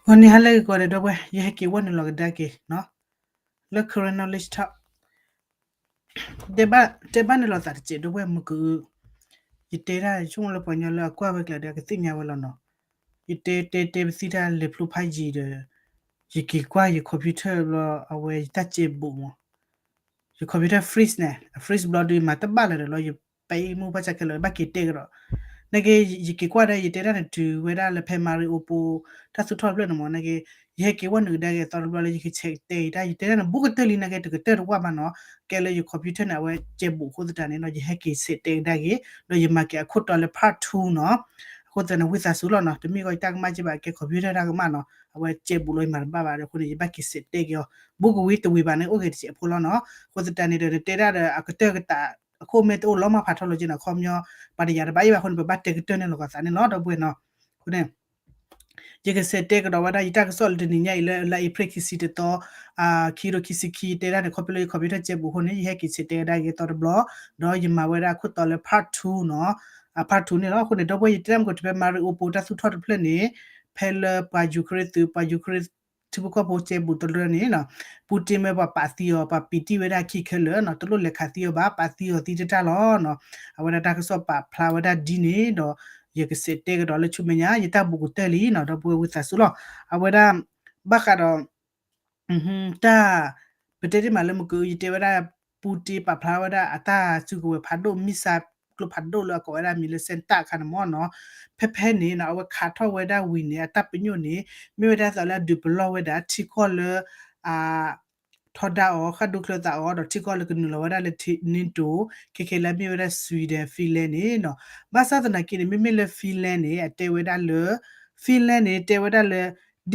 ဂီၤနံၤဟါလၢဂ့ၤကိးဂၤဒဲး ဒီပုၢ်ဝဲၢ်, ယဟဲက့ၤဝဲနုာ်လီၤကဒါက့ၤ လၢ Karen Knowledge Talk တဲဘၣ်နုာ်လီၤသးတစဲး ဒီပုၢ်ဝဲၢ် မုၢ်က ယတဲဒၣ်ဆိကမိၣ်လၢပှၤကညီလၢအကွၢ်ဝဲကျါဒီး အကသ့ၣ်ညါဝဲလီၤနီၤ. ယတဲတဲတဲပသံတၢ်လဲၤဖျိဖးယံၤဒီး ယက့ၤကွၢ်ယ computer ဘျီ အဝဲယတၢ်ကဲဘူးမး, ယ computer freeze န့ၣ် freeze ဘျီဒီး မၤတဘၣ်လၢၤဒီးလီၤ ယပာ်အံမူဘၣ်ဆၣ်ခဲလၢာ် ဘၣ်က့ၤတဲကဒီး နာ်က့ ယက့ၤကွၢ်ဒီး ယတဲဒၣ်န့ၣ်တုၤဝဲဒၣ်လၢဖဲ Mariupol တၢ်သူၣ်ထီၣ်ဖျၢၣ်န့ၣ်မး နာ်က့ ယဟဲက့ၤဝဲနုာ်ကဒါက့ၤအသီတဘျီလၢ ယကဆဲးတဲက့ၤတၢ် ယတဲဒၣ်န့ၣ် ဘူးကတၢၢ်လံ နာ်က့ တကတၢၢ်တဝၢ်ဘၣ်နီၤ ကဲလၢယ computer န့ၣ် အဝဲကဲဘူးအဃိသတးန့ၣ်ဒီး ယဟဲက့ၤဆဲးတဲကဒါက့ၤ ဒီးယမၤက့ၤအခိၣ်တီလၢ part two နီၤ. အဃိသတးန့ၣ် ဝံသးစူၤလီၤနီၤ တမ့ၢ်ကီးယတၢ်ကမၣ်က့ဘၣ် အကဲ computer တၢ်ကမၣ်နီၤ အဝဲကဲဘူးလီၤ ယမၤတဘၣ်ဘၣ်ဒီး အဃိန့ၣ် ယဘၣ်က့ၤဆဲးတဲက့ၤအီၤ ဘူးကဝံၤတဝံၤဘၣ်န့ၣ် အိၣ်ဂ့ၤတစဲးဖိလီၤနီၤ. အဃိသတးန့ၣ်ဒီး နတဲဒၣ်ဒီး အကတၢၢ်ကတး အခိၣ်မ့ၢ်တအိၣ်လီၤမးဖးထီလီၤက့နီၤ ခီပညီ ပှၤတယာ်တဘၣ်အံၤဘၣ်အဃိန့ၣ် ပဘၣ်တဲကတၢၢ်န့ၣ်လီၤကီးသးန့ၣ်လီၤ ဒီပုၢ်ဝဲၢ်နီၤ. အဃိန့ၣ် ယကဆဲးတဲကဒီးဝဲဒၣ် ယတၢ်ကစီၣ်လၢတနံၤညါအံၤလၢ လါအ့ဖြ့ၣ်ခံဆံတသီ ခံကထိခံဆံခံ တဲဒၣ်န့ၣ် ခီဖျိလၢယ computer ကဲဘူးအဃိန့ၣ် ယဟဲက့ၤဆဲးတဲကဒါက့ၤအသီတဘျီ ဒီးယမၤဝဲဒၣ်အခိၣ်တီလၢ part two နီၤ. part two န့ၣ်လီၤ. အဃိန့ၣ် ဒီပုၢ်ဝဲၢ် ယတဲတၢ်မ့ၢ်ကီး တုၤဖဲ Mariupol တၢ်သူၣ်ထီၣ်တဖျၢၣ်န့ၣ် ဖဲလၢပှၤ Ukraine သုး ပှၤ Ukraine ထံဖိကီၢ်ဖိကဲဘူးတရၢန့ၣ်နီၤ Putin မ့ၢ်ပှၤပာ်သံအီၤ ပှၤပံာ်တံၢ်ဝဲဒၣ်အခံခဲလၢာ်နီၤ တလိၣ်လဲၤခးသံအီၤဘၣ် ပာ်သံအီၤသံတတၢ်လီၤနီၤ. အဝဲဒၣ်တၢ်ကစီၣ်ပာ်ဖျါဝဲဒၣ်ဒ်န့ၣ်ဒီး ယကဆဲးတဲကဒီးလၢဆူမဲာ်ညါ ယတၢ်ဘူးကတၢၢ်လံနီၤ ဒီပုၢ်ဝဲၢ် ဝံသးစူၤလီၤ. အဝဲဒၣ် ဘၣ်ဃးဒီး တၢ် ပတဲတ့ၢ်မးလၢမုၢ်က ယတဲဝဲဒၣ် Putin ပာ်ဖျါဝဲဒၣ်အတၢ်စုကဝဲၤဖးဒိၣ် missile ကျိဖးဒိၣ်လၢအကိးဝဲဒၣ်မံၤလၢ Scud အခါန့ၣ်မ့ၢ်နီၤ ဖဲဖဲန့ၣ်နီၤ အဝဲခးထီၣ်ဝဲဒၣ်ဝံၤန့ၣ် အတၢ်ပညိၣ်န့ၣ် မ့ၢ်ဝဲဒၣ်သိးလၢအဒုးပလီၢ်ဝဲဒၣ်ထံကီၢ်လၢ အ ထီဒါအီၤ ဃၣ်ဒိၣ်ချၢသးအီၤ ဒီးထံကီၢ်လၢကနုာ်လီၤဝဲဒၣ်လၢ NATO ခဲခဲလၢာ်မ့ၢ်ဝဲဒၣ် Sweden Finland န့ၣ်နီၤ. ဘၣ်ဆၣ်သနာ်က့န့ၣ် မ့မ့ၢ်လၢ Finland န့ၣ် အတဲဝဲဒၣ်လၢ Finland န့ၣ် တဲဝဲဒၣ်လၢ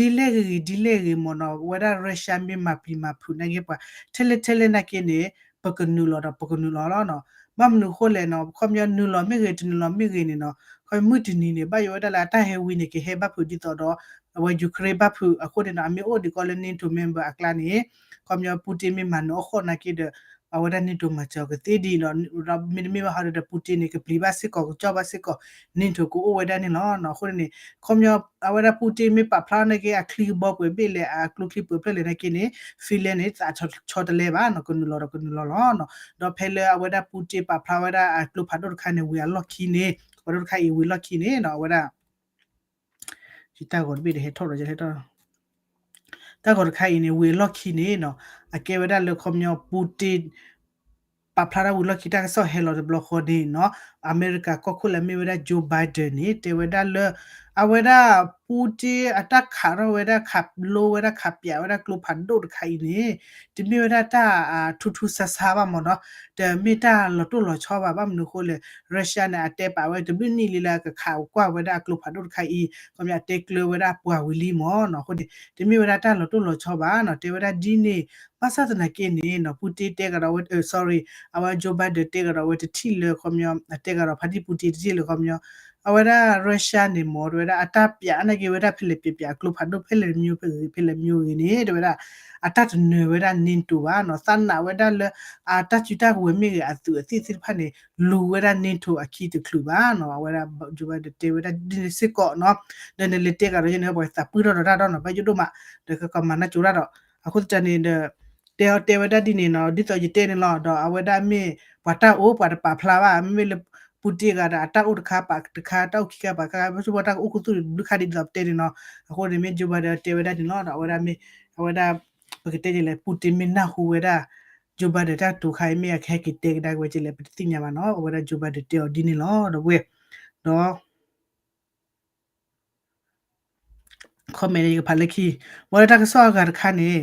ဒ်လဲၣ်ဂ့ၤဒ်လဲၣ်ဂ့ၤမ့ၢ်နီၤ ဝဲဒၣ် Russia မ့ၢ်မၤပျံၤမၤဖုးနာ်က့ပှၤ ထဲလဲၣ်ထဲလဲၣ်နာ်က့န့ၣ် ပကနုာ်လီၤဒီးပကနုာ်လီၤလီၤနီၤ. ဘၣ်မနုၤအဃိလဲၣ်နီၤ ခီပညီနုာ်လီၤမ့ၢ်ဂ့ၤ တနုာ်လီၤမ့ၢ်ဂ့ၤန့ၣ်နီၤ ခီမုၢ်တနံၤန့ၣ် ဘၣ်ယိၣ်ဝဲဒၣ်လၢအတၢ်ဟဲဝံၤန့ၣ် ကဟဲဘၣ်ဖုးဒ်သိးဒီး အဝဲ Ukraine ဘၣ်ဖုးအဃိန့ၣ်နီၤ အမ့ၢ်အိၣ်ဒံးကီးလၢ NATO member အကျါန့ၣ် ခီပညီ Putin မ့ၢ်မၤနၢၤအီၣ်ဃီၣ်နာ်က့ဒီး အဝဲဒၣ် NATO မၤစၢၤအီၤကသ့ဒ်အံၤဒီး မ့တမ့ၢ်ဘၣ်ဟီဒီး Putin န့ၣ် ကပျံၤဘၣ်စ့ၢ်ကီး ကကၠီၣ်ဘၣ်စ့ၢ်ကီး NATO ကအိၣ်ဝဲဒၣ်န့ၣ်လီၤ. အဃိန့ၣ် ခီပညီ အဝဲဒၣ် Putin မ့ၢ်ပာ်ဖျါနာ်က့ အချံကဘီပှဲၤဘ့ၣ်လဲၣ် အကျိချံပှဲၤဖျၢၣ်လဲၣ်နာ်က့န့ၣ် Finland န့ၣ် သးဆီတလဲဘၣ်နီၤ ကနုာ်လီၤဒီးကနုာ်လီၤလီၤ. ဒီးဖဲလၢအဝဲဒၣ် Putin ပာ်ဖျါဝဲဒၣ်အကျိဖးဒိၣ်တခါန့ၣ် ဝံၤအလီၢ်ခံန့ၣ် ကျိဖးဒိၣ်တခါအံၤဝံၤအလီၢ်ခံန့ၣ်နီၤ အဝဲဒၣ် ယတၢ်ဂီၤတဘ့ၣ်ဒီးဟဲထီၣ်ဒီး တၢ်ဂီၤတခါအံၤန့ၣ် ဝံၤအလီၢ်ခံန့ၣ်နီၤ အကဲဝဲဒၣ်လၢခီပညီ Putin ပာ်ဖျါထီၣ်ဝံၤလီၢ်ခံ တၢ်ကစီၣ်ဟဲလီၤတဘျီဃီန့ၣ်နီၤ အမဲရကၤကီၢ်ခိၣ်လၢအမ့ၢ်ဝဲဒၣ် Joe Biden န့ၣ် တဲဝဲဒၣ်လၢ အဝဲဒၣ် Putin အတၢ်ခးထီၣ်ဝဲဒၣ် ခးလိဝဲဒၣ် ခးပၠးဝဲဒၣ်ကျိဖးဒိၣ်တခါအံၤန့ၣ် တမ့ၢ်ဝဲဒၣ်တၢ်ထူထူဆါဆါဘၣ်မ့ၢ်နီၤ တမ့ၢ်တၢ်လီၤတိၢ်လီၤဆီဘၣ် ဘၣ်မနုၤအဃိလဲၣ် Russia န့ၣ် အတဲပာ်ဝဲတဘျုးနံၣ်လံလၢအကခးကွၢ်ဝဲဒၣ်အကျိဖးဒိၣ်တခါအံၤ ခီပညီအတဲကျၢၤဝဲဒၣ်ပှၤဝံၤလံမ့ၢ်နီၤ အဃိန့ၣ် တမ့ၢ်ဝဲဒၣ်တၢ်လီၤတိၢ်လီၤဆီဘၣ်နီၤ တဲဝဲဒၣ်ဒ်န့ၣ် ဘၣ်ဆၣ်သနာ်က့န့ၣ်နီၤ Putin တဲကဒီးဝဲ sorry အဝဲ Joe Biden တဲကဒီးဝဲတထံၣ်လၢခီပညီ အတဲကဒီးဖါတံၢ် Putin တထံၣ်လၢခီပညီ အဝဲဒၣ် Russia န့ၣ်မ့ၢ် တဲဝဲဒၣ်အတၢ်ပၠးနာ်က့ဝဲဒၣ်ဖဲလဲၣ်ပၠးပၠး အကျိဖးဒိၣ်ဖဲလဲၣ်မံၤဖဲလဲၣ်မံၤဂ့ၤန့ၣ် တဲဝဲဒၣ် အတၢ်တနၢၤဝဲဒၣ် NATO ဘၣ်နီၤ သးနာ်ဝဲဒၣ်လၢ အတၢ်စုတၢ်ကဝဲၤမ့ၢ်ဂ့ၤ အသုးအသ့ၣ်သ့ၣ်တဖၣ်န့ၣ် လူၤဝဲဒၣ် NATO အခံတချုးဘၣ်နီၤ အဝဲဒၣ် Joe Biden တဲဝဲဒၣ်ဒ်န့ၣ်စ့ၢ်ကီးနီၤ ဒီးနလဲၤတဲကဒီးယဲန့ၣ် ပှၤသးပှၢ်ထီၣ်ဒီးတၢ်ဒီးနီၤ ဘၣ်ယိၣ်ဒိၣ်မး ဒီးကကမၤနၢ်ကၠိတၢ်ဒီး အဃိသတးန့ၣ်ဒီး တဲအီၤတဲဝဲဒၣ်ဒ်န့ၣ်နီၤ ဒ်သိးယတဲန့ၣ်လီၤ ဒီးအဝဲဒၣ်မ့ၢ်ပှၤတၢ်အိၣ်ပှၤတပာ်ဖျါဘၣ် မ့မ့ၢ်လၢ Putin ဂၤဒီးအတၢ်အိၣ်တခါပာ်တခါ တၢ်အိၣ်ခံခါပာ်ခါ ပှၤတၢ်အိၣ်ခူသူၣ်တဘျုးခါဒ်သိးပတဲန့ၣ်နီၤ အဃိန့ၣ်မ့ၢ် Joe Biden တဲဝဲဒၣ်န့ၣ်လီၤ ဒီးအဝဲဒၣ်မ့ၢ် အဝဲဒၣ် ပကတဲဒ်လဲၣ် Putin မ့ၢ်နၢ်ဟူဝဲဒၣ် Joe Biden တၢ်ကတိၤခါအံၤ မ့ၢ်အကဟဲက့ၤတဲကဒါက့ၤဝဲဒ်လဲၣ် ပတသ့ၣ်ညါဘၣ်နီၤ အဝဲဒၣ် Joe Biden တဲအီၤဒ်န့ၣ်လီၤ ဒီပုၢ်ဝဲၢ် ဒီး comment ယကဖးလၢခံ ဝံၤလၢတၢ်ကစီၣ်အဂၤတခါန့ၣ်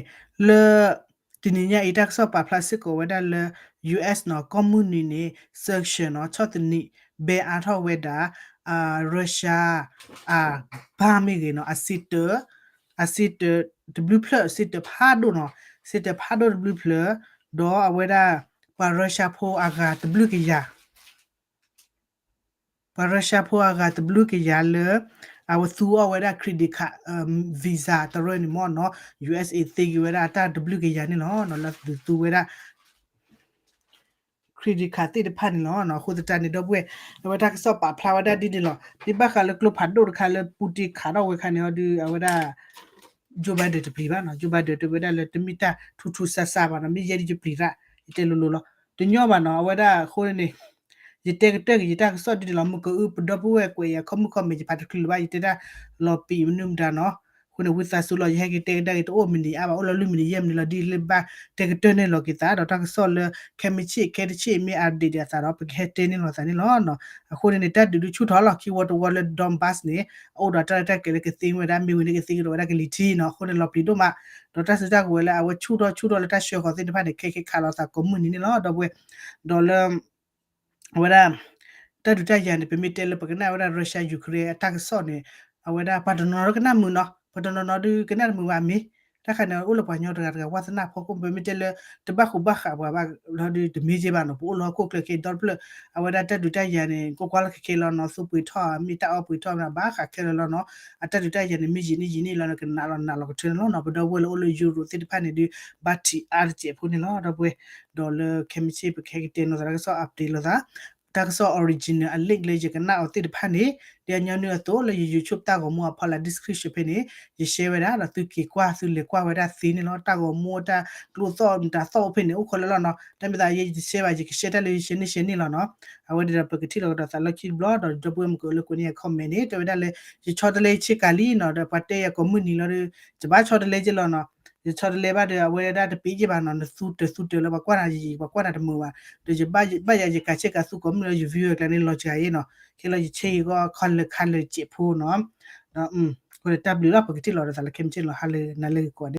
လၢ တနံၤညါအံၤ တၢ်ကစီၣ်ပာ်ဖျါစ့ၢ်ကီးဝဲဒၣ်လၢ US နီၤ ကီၢ်မုၢ်နုာ်န့ၣ် sanction နီၤ ဆီၣ်သနံး ban အါထီၣ်ဝဲဒၣ် Russia အ ဘၣ်မ့ၢ်ဂ့ၤနီၤ အစ့တၢး အစ့တၢးတဘျုးဖျၢၣ် စ့တၢးဖးဒိၣ်နီၤ စ့တၢးဖးဒိၣ်တဘျုးဖျၢၣ် ဒီးအဝဲဒၣ် ပှၤ Russia ဖိအဂၤတဘျုးကယၤ ပှၤ Russia ဖိအဂၤတဘျုးကယၤလၢ အဝဲသူအီၣ်ဝဲဒၣ် credit card visa တရၢန့ၣ်မ့ၢ်နီၤ USA သ့က့ၤဝဲဒၣ်အတၢ်တဘျုးကယၤန့ၣ်လီၤ လၢသူသူဝဲဒၣ် credit card သ့ၣ်တဖၣ်န့ၣ်လီၤ အဃိသတးန့ၣ် ဒီပုၢ်ဝဲၢ် အဝဲတၢ်ကစီၣ်ပာ်ဖျါဝဲဒၣ်ဒ်န့ၣ်လီၤ ဒ်ဘၣ်ဃးလၢကျိဖးဒိၣ်တခါလၢ Putin ခးထီၣ်ဝဲခါန့ၣ်အီၤဒီး အဝဲဒၣ် Joe Biden တပျံၤဘၣ်နီၤ, Joe Biden တဲဝဲဒၣ်လၢတမ့ၢ်တၢ်ထူထူဆးဆးဘၣ်နီၤ, မ့ၢ်ယဲဒ်ယပျံၤတၢ်, ယတဲလိၤလိၤလီၤ, တညီဘၣ်နီၤ, အဝဲဒၣ်အဃိန့ၣ် ယတဲကတၢၢ်က့ၤယတၢ်ကစီၣ်ဒ်န့ၣ်လီၤ, မုၢ်ကအုပဒီပုၢ်ဝဲၢ်ကွဲးယၤ ခီမုၣ်ခီမ့ၢ်ယဖးတချုးလၢၤဘၣ်, ယတဲတၢ်လီၤပံာ်မနုၤမတၤနီၤ, အဃိန့ၣ် ဝံသးစူၤလီၤ, ယဟဲက့ၤတဲကဒါက့ၤ တအိၣ်မံးနံးအါဘၣ်, အိၣ်လီၤလွံၢ်မံးနံးယဲၢ်မံးနံးလီၤ, ဒ်လၢဘၣ်တဲကတၢၢ်န့ၣ်လီၤက့ၤသးဒီးတၢ်ကစီၣ်လၢ ခဲမုၢ်ဆ့ၣ် ခဲတဆ့ၣ်မ့ၢ် update ဒံးအသးဒီး ပကဟဲတဲန့ၢ်လိာ်သးန့ၣ်လီၤ. အဃိန့ၣ်န့ၣ် တၢ်ဒုးဒုးဆူၣ်ထီၣ်လီၤ, ခံဝီတဝီလၢ Donbas န့ၣ် အအိၣ်ဒီးတၢ်ရဲၣ်တၢ်ကျဲၤလၢကသ့ဝဲဒၣ် မ့ၢ်ဝံၤန့ၣ်ကသ့ကဒီးဝဲဒၣ်ကလံၤထံနီၤ, အဃိန့ၣ်လီၤပျံၤဒိၣ်မး, ဒီးတၢ်စုတၢ်ကဝဲၤလၢအဝဲဆူၣ်ထီၣ်ဆူၣ်ထီၣ်လၢတၢ်ဆှၢဃီၤသ့ၣ်တဖၣ်န့ၣ် ခဲခဲခးလိာ်သးကိးမုၢ်နံၤန့ၣ်လီၤ, ဒီပုၢ်ဝဲၢ်, ဒီးလၢ အဝဲဒၣ် တၢ်ဒုးတၢ်ယၤန့ၣ် ပမ့ၢ်တဲလၢပကနၣ်ဝဲဒၣ် Russia Ukraine အတၢ်ကစီၣ်န့ၣ် အဝဲဒၣ်ပှၤတနီၤနီၤကနၣ်မုာ်နီၤ, ပှၤတနီၤနီၤဒုးကနၣ်တမုာ်ဘၣ်မ့ၢ်, တၢ်ခါန့ၣ် အိၣ်လၢပှၤကညီတဂၤတဂၤ ဝါသနၢ်ဖီခိၣ်, ပမ့ၢ်တဲလၢ တဘၣ်ဃူဘၣ်ဃးပှၤဘၣ်လီၤဒုးတမ့ၢ်က့ဘၣ်နီၤ, ပအိၣ်လၢဟီၣ်ခိၣ်ချၢခဲဒီတဖျၢၣ်, အဝဲဒၣ်တၢ်ဒုးတၢ်ယၤန့ၣ် ကွၢ်ကွၢ်လၢခဲခဲလီၤနီၤ, သူပှ့ၤထီၣ် မ့ၢ်တၢ်အီၣ်ပှ့ၤထီၣ်မ့ၢ်ဘၣ်ဃးခဲလၢာ်လီၤနီၤ, အတၢ်ဒုးတၢ်ယၤန့ၣ် မ့ၢ်ယံာ်န့ၢ်ယံာ်န့ၢ်လီၤန့ၣ် ကနးလီၤနးလီၤကထၢန့ၣ်လီၤနီၤ, ပဒီပုၢ်ဝဲၢ်လၢအိၣ်လၢ Europe သ့ၣ်တဖၣ်န့ၣ်ဒုး ဘၣ်ထံးအါတစဲးဖိန့ၣ်လီၤ, ဒီပုၢ်ဝဲၢ်, ဒီးလၢခဲမုၢ်ဆ့ၣ် ပကဟဲက့ၤတဲလိာ်သးတၢ်ကစီၣ် update လိာ်သး တၢ်ကစီၣ် original အ link လၢယကနၣ်အီၤသ့ၣ်တဖၣ်န့ၣ်, ဒ်အညီနုၢ်အသိးလၢယ YouTube တၢ်ဂီၤမူအဖီလာ် description ဖဲန့ၣ်, ယ share ဝဲဒၣ်ဒီးသုက့ၤကွၢ်သုလဲၤကွၢ်ဝဲဒၣ်သ့န့ၣ်လီၤ, တၢ်ဂီၤမူတၢ်ကျိသီၣ်မတၤသီၣ်အိၣ်ဖဲန့ၣ် အိၣ်ခိးလၢလီၤနီၤ, တၢ်မ့ၢ်သးယဲယတ share ဘၣ် ယက share တၢ်လၢယ share န့ၢ် share န့ၢ်လီၤနီၤ, အဝဲဒၣ်ဒီးပကထံၣ်လိာ်ကဒီးသးလီၢ်ခံတဘျီ ဒီးဒီပုၢ်ဝဲၢ်မုၢ်ကအိၣ်လၢကိးန့ၢ်ယ comment န့ၣ် တဲဝဲဒၣ်လၢ ယဆီတလဲယဆ့ကၤလံနီၤ, ဒီးပှၤတဲယၤကိးမုၢ်နံၤလီၤဒီး ယဘၣ်ဆီတလဲက့လီၤနီၤ, ယဆီတလဲဘၣ်ဒီး အဝဲဒၣ်တပ့ၤက့ဘၣ်နီၤ, နသူတၢၤသူတၢၤလၢပှၤကွၢ်နၤယံာ် ပှၤကွၢ်နၤတမုာ်ဘၣ်, ဒီးယဘၣ်ယၤယကၤဆ့ကၤသူကိးမုၢ်လီၤ ယ view အကျါန့ၣ်လီၤစှၤအံၤနီၤ, ခဲလီၤယဆ့ဂီၤခီလၢာ်ခါလၢာ်စဲးဖိနီၤ, ဒီးအဃိန့ၣ်တၢ်ဘျုးလီၤ ပကထံၣ်လိာ်ဒီးသးလၢခဲမုၢ်ဆ့ၣ်လီၤ ဟါလၢနၤလၢဂ့ၤကိးဂၤ